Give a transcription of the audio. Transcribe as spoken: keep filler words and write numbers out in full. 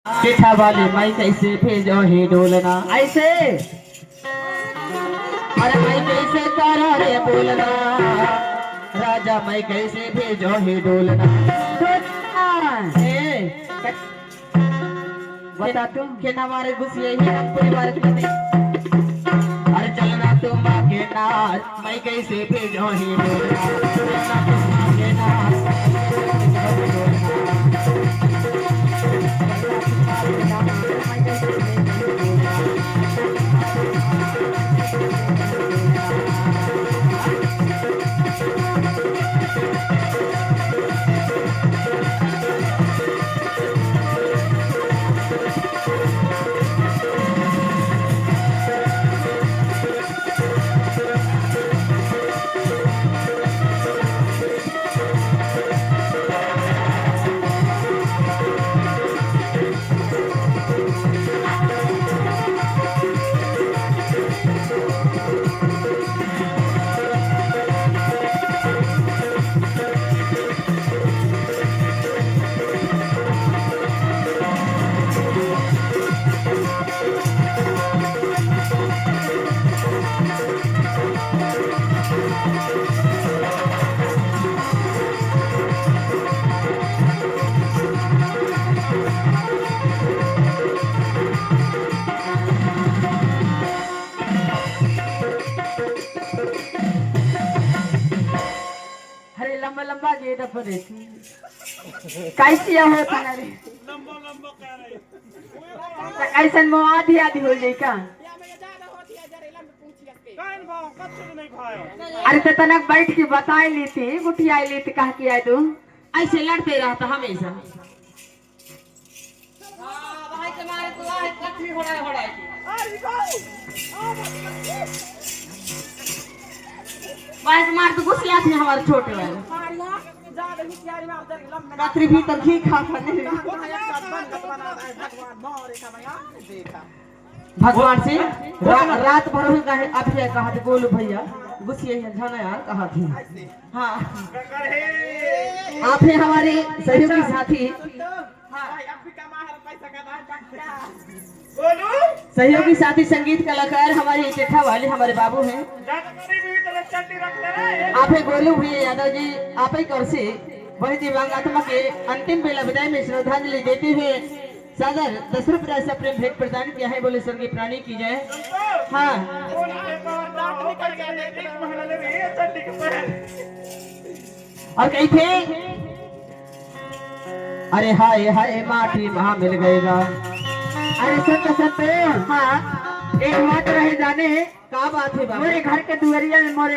चिट्ठा वाली माई कइसे भेजो ही डोलना। अइसे। अरे माई कइसे करो रे बोलना, राजा माई कइसे भेजो ही डोलना। हाँ। ए, बता तुम। के ना मारे घुसिए ही हम परिवार के नहीं। अरे चलना तुम आगे नाच, मैं कइसे भेजो ही डोलना। चलना तुम आगे नाच। अरे लंबा लंबा गेट पर रहती। कैसी हो थाना रे? लंबा लंबा कह रहे। तो कैसन मो आधी आधी हो जाई का? काहे न भाव, कच्चो तो नहीं भाव। अरे तो तनक बैठ के बताई लेती, गुटियाई लेती, कह के आए तू। ऐसे लड़ते रहता हमेशा। हाँ, भाई के मारे तो आज कथी हो रहा है, हो रहा है। अरे भाई, आ बात करती। भाई के मारे तो गुस्सिया थी हमारे छोटे वाले। मारिया, जा रही तैयारी में, आप जरा लंबे कतरी भीतर घी खा खा नहीं। भगवान, भगवान, भगवान, भगवान, भगवान, देखा। भगवान से रा-, रात भर हो गए, अभी ये कहा थे, "गोलू भैया, गुस्सिया है, जाना यार," कहा थे। हाँ। आप हैं हमारे सहयोगी साथी, सहयोगी साथी संगीत कलाकार हमारे चेठा वाले हमारे बाबू हैं। आप हैं गोलू भैया यादव जी, आप ही कर से वही दिवंगात्मा के अंतिम बेला विदाई में श्रद्धांजलि देते हुए सादर दस रुपये राशि प्रेम भेंट प्रदान किया है। बोले स्वर्गीय प्राणी की जय। हाँ। और कही थे, अरे हाय हाय माटी मा मिल गएगा। अरे सत्य सत्य। हाँ। एक बात रहे जाने। का बात है बाबू? मोरे घर के दुआरिया में मोरे